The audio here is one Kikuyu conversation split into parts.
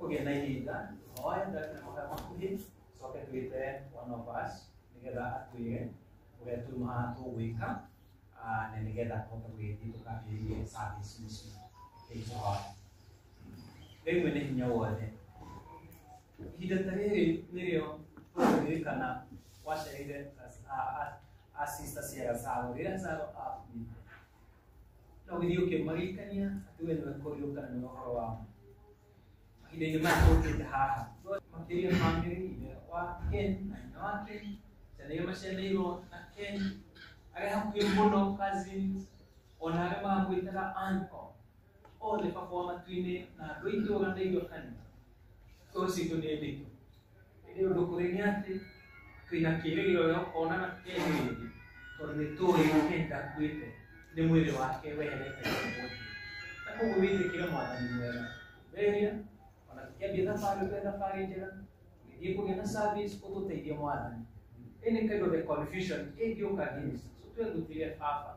Tũkũgĩa na ihinda tũhoe ndagĩka makuhĩ coke twĩte one of us nĩgetha atwĩre ũrĩa tuma haha tũgwĩka na nĩgetha tũhote gũgĩthiĩ tũkambĩrĩrie service mũciĩ. Rekei tũhoe. Ngai mwene hinya wothe, ihinda ta rĩrĩ nĩrĩo tũkũririkana wacereire a sister cia Lazaro rĩrĩa Lazaro akuire na ũgĩthiĩ ũkĩmaririkania atĩ we nĩwe kũriũka na nĩwe ũhoro wa ma. Mahinda-inĩ maya tũkĩte haha makĩria bamĩrĩ ithe wa Ken na nyina wa Ken, ciana iria maciarĩirwo na Ken, arĩa hakuhĩ mũno cousins, ona arĩa mamwĩtaga uncle, othe baba wa matu-inĩ na andũ a itũũra na ithuĩ kanitha. Ngoro citũ nĩ nditũ. Ĩndĩ ũndũ kũrĩ nĩ atĩ twĩna kĩĩrĩgĩrĩro gĩa gũkonana Ken rĩngĩ tondũ nĩ tũĩ Ken ndakuĩte, nĩ mwĩrĩ wake weherete gũkũ thĩ. Na koguo wĩtĩkĩre mwathani mwega weria ona tũkĩambia thabarĩ ũtũhe thabarĩ njega tũgĩthiĩ kũgĩa na service ũtũteithie mwathani. Any kind of a confusion ĩngĩũka against us ũtwengutĩre baba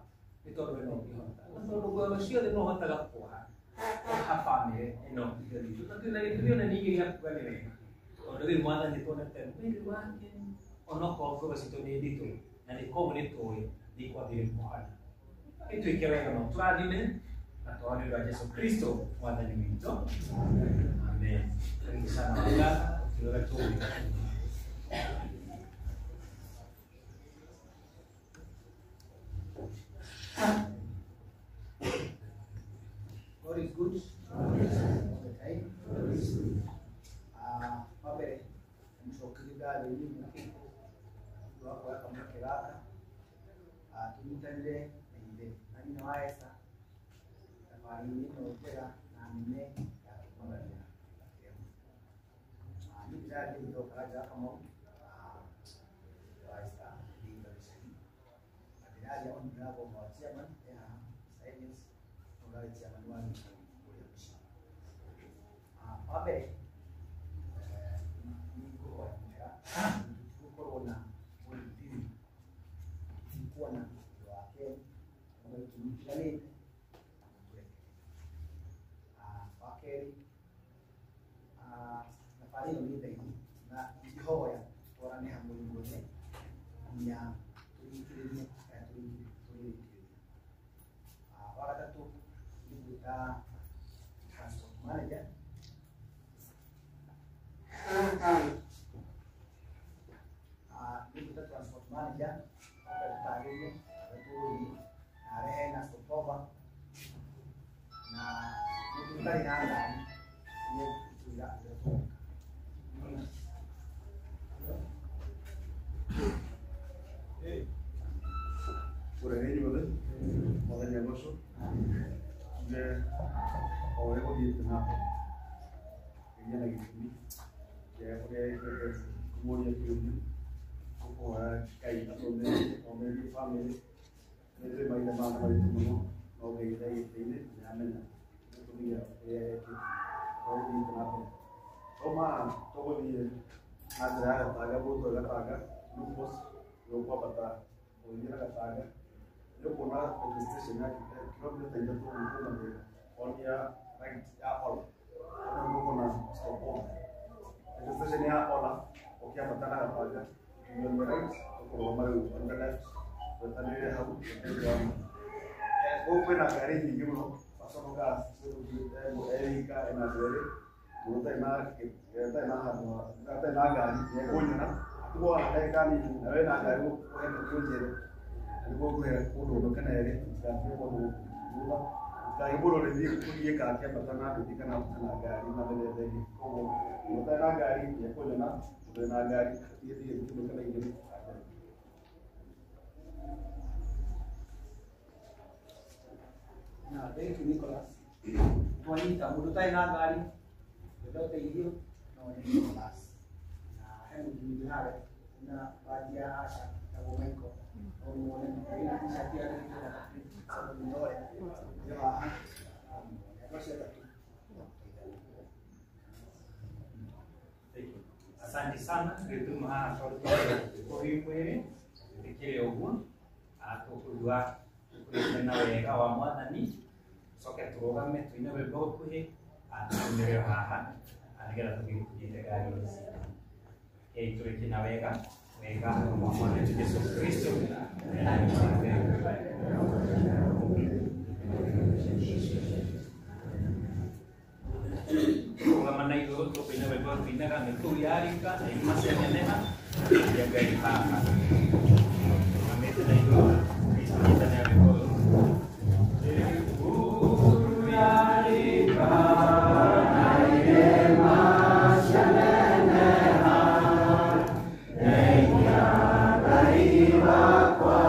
nĩ tondũ we no ũngĩhota na tondũ ngoro ciothe no ũhotaga kuoha oha bamĩrĩ ĩno ithe witũ na twĩna gĩtũmi ona ningĩ gĩa kuga nĩ wega tondũ rĩu mwathani tuonete mwĩrĩ wake onokorwo ngoro citũ nĩ nditũ na nĩ koguo nĩ tũĩ nĩ ikwambĩrĩria kũhona. Ĩtuĩke wega na ũtũrathime na twaho nĩ ũndũ wa Jesu Kristo mwathani witũ. Amen. Karibu sana waganga, ũkĩrora tũgwĩka. God is good. All the time. Wa mbere nĩmũcokerie ngatho inyuĩ mũkĩte nĩ ũndũ wa kuoya kamweke gaka tũnyitanĩre na ithe na nyina wa Esther thabarĩ-inĩ ĩno njega na nene ya kũmagaria. Niĩ ndĩraria njĩtagwo Karanja wa Kamau, wa Esther Ndinga Gĩcagi, na ndĩraria on behalf of our chairman e haha Mr. Evans, ũrarĩ chairman wa gĩcagi kũrĩa mũciĩ. Wa mbere nĩ ngũhoya mũhera tũtigũkorwo na ũrutĩri, tũtikuona ũndũ wa kerĩ tondũ itũmi itiganĩte tũrekere. Wa kerĩ thabarĩ ĩno nĩ ndaihu na ingĩhoya tũtwarane hamwe ithuothe nginya tũrĩkĩrĩrie kana tũrĩrĩkĩrĩrie. Wa gatatũ nĩ gwĩta transport manager nĩ gwĩta transport manager oke tũtarĩrie ũrĩa tũgũthiĩ na arehe na stopover na mũndũ ũtarĩ na ngari nĩ egũtwĩra ũrĩa tũgwĩka. Ũrĩa inyuothe mwathani agocwo tuge o ũrĩa gũthiĩte na mbere kĩgĩa na gĩtũmi kĩa ũrĩa kũmũria kĩũria tũkũhoya Ngai atũmĩrĩrie omĩrĩrie bamĩrĩ nĩ twĩ mahinda maya maritũ mũno no Ngai ndagĩte-inĩ nĩ amenya gĩtũmi gĩa ũrĩa ekĩte ũrĩa gũthiĩte na mbere twauma tũgũthiĩ na njĩra ya Gatanga mũndũ e Gatanga Lupus nĩ ũkwambata ũgĩthiĩ na Gatanga nĩ ũkuona petrol station ya kilomita ithatũ ũguo kuma Thĩka on your right ya Ola hau nĩ ũkuona stop over petrol station ya Ola ũkĩambata na Gatanga on the right ũkũrũgama rĩu on the left wetanĩrĩre hau gũkũ kwĩna ngari nyingĩ mũno personal cars erika ena andũ erĩ mũndũ ũtarĩ na ũtarĩ na handũ ũtarĩ na ngari nĩ ekũnyona atigwo ona ndagĩka nini na wĩna ngari ũhete ũnjĩre nĩguo ngũhe mũndũ ũmwe kana erĩ mũtigatige mũndũ thutha mũtigatige mũndũ rĩthiĩ kũgiĩka akĩambata na nduthi kana na ngari na mĩthemba ĩngĩ koguo mũndũ ũtarĩ na ngari nĩ ekũnyona mũndũ wĩna ngari thiĩ thiĩ ĩmwe kana igĩrĩ. Na thank you Nicholas. Twanyita mũndũ ũtarĩ na ngari wenda ũteithio no nĩ Nicholas. Na he mũndũ witũ harĩa na baji ya Asha etagwo Michael. No muone ĩna t-shirt yandĩkĩtwo na Ndore. Nĩ haha. Andũ acio atatũ. Thank you. Asante sana rĩu tuma haha tondũ kũhiũ mwĩrĩ ĩkĩrĩ ũguo tũkũigua tũkũrĩte na wega wa mwathani coke tũrũgame tũine rwĩmbo rũkuhĩ tumĩrĩo haha na nĩgetha tũgĩthiĩte ngari-inĩ citũ. Rekei tũrĩkie na wega wega wa Mwana wetu Yesu Kristo. Kũrũgama na igũrũ tũkũina rwĩmbo tũinaga mĩkũu ya rika na irima cia neneha ya Ngai Baba. Tũrũgamĩte na igũrũ tũnyitanĩre rwĩmbo rũrũ. Mĩkũu ya rika na irima cia neneha ya Ngai wakwa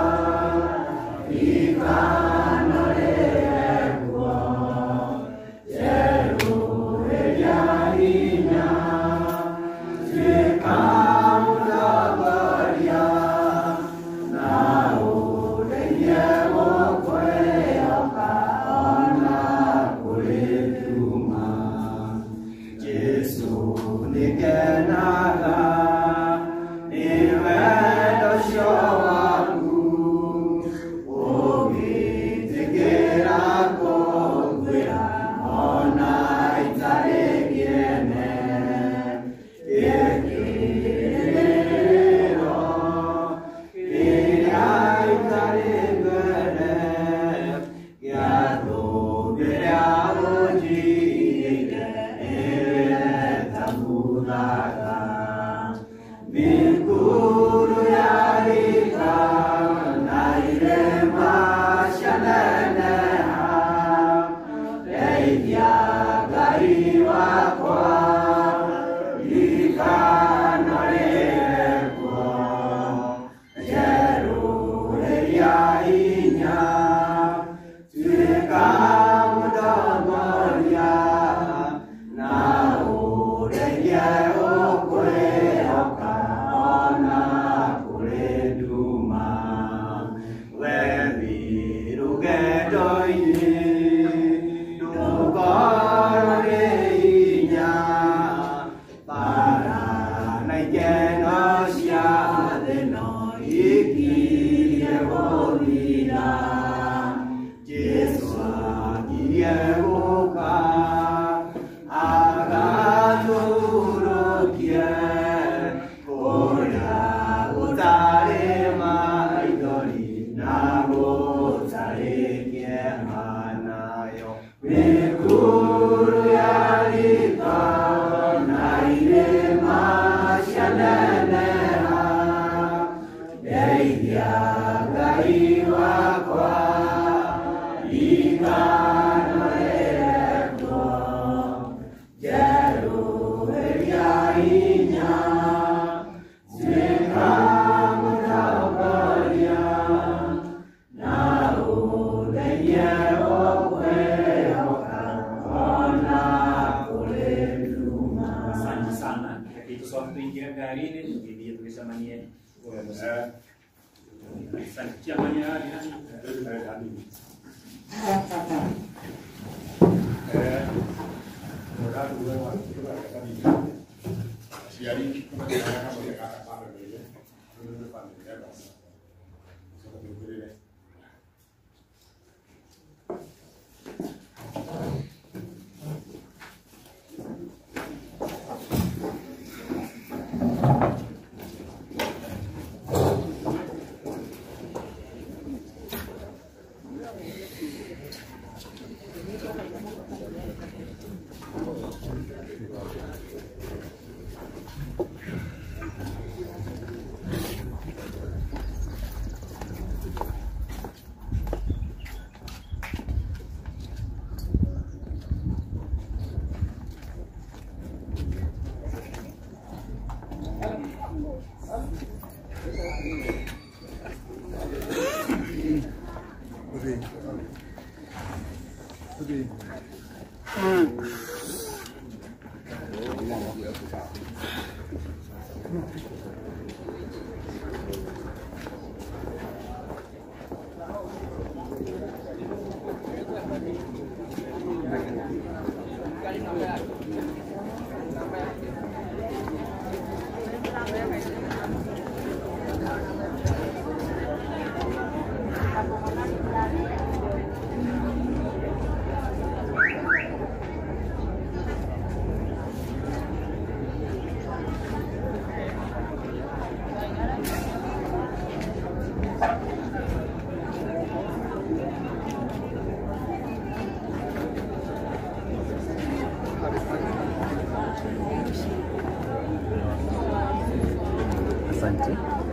Asante.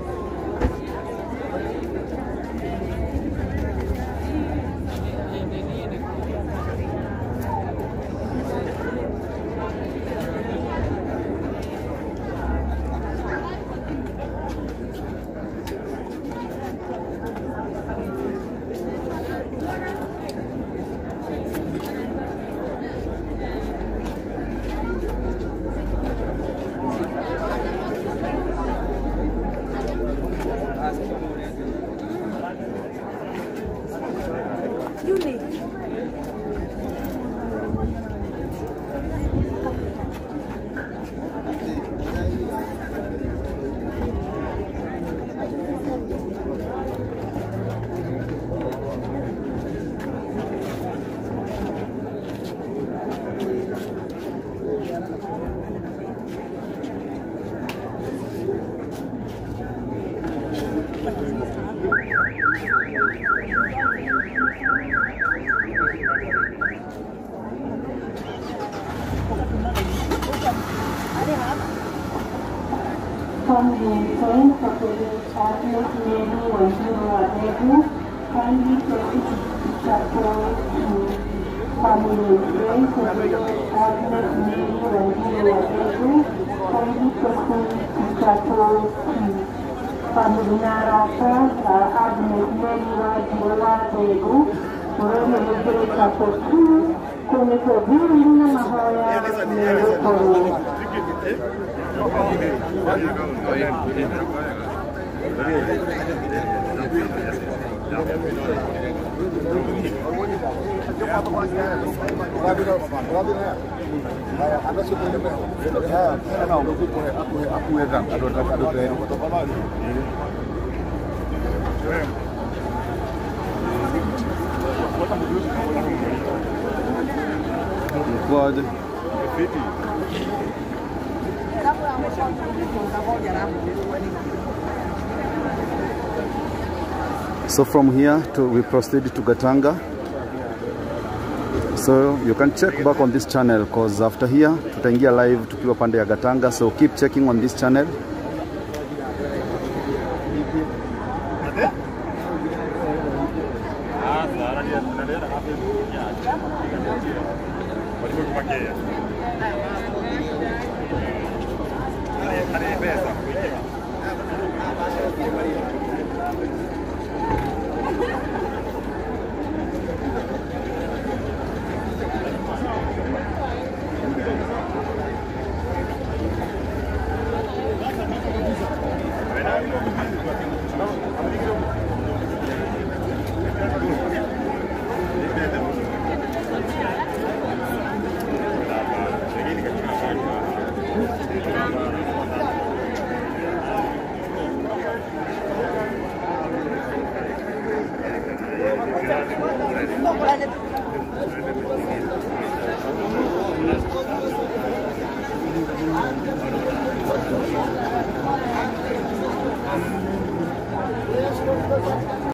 So from here we proceed to Gatanga. So you can check back on this channel because after here tutaingia live tukiwa pande ya Gatanga. So keep checking on this channel.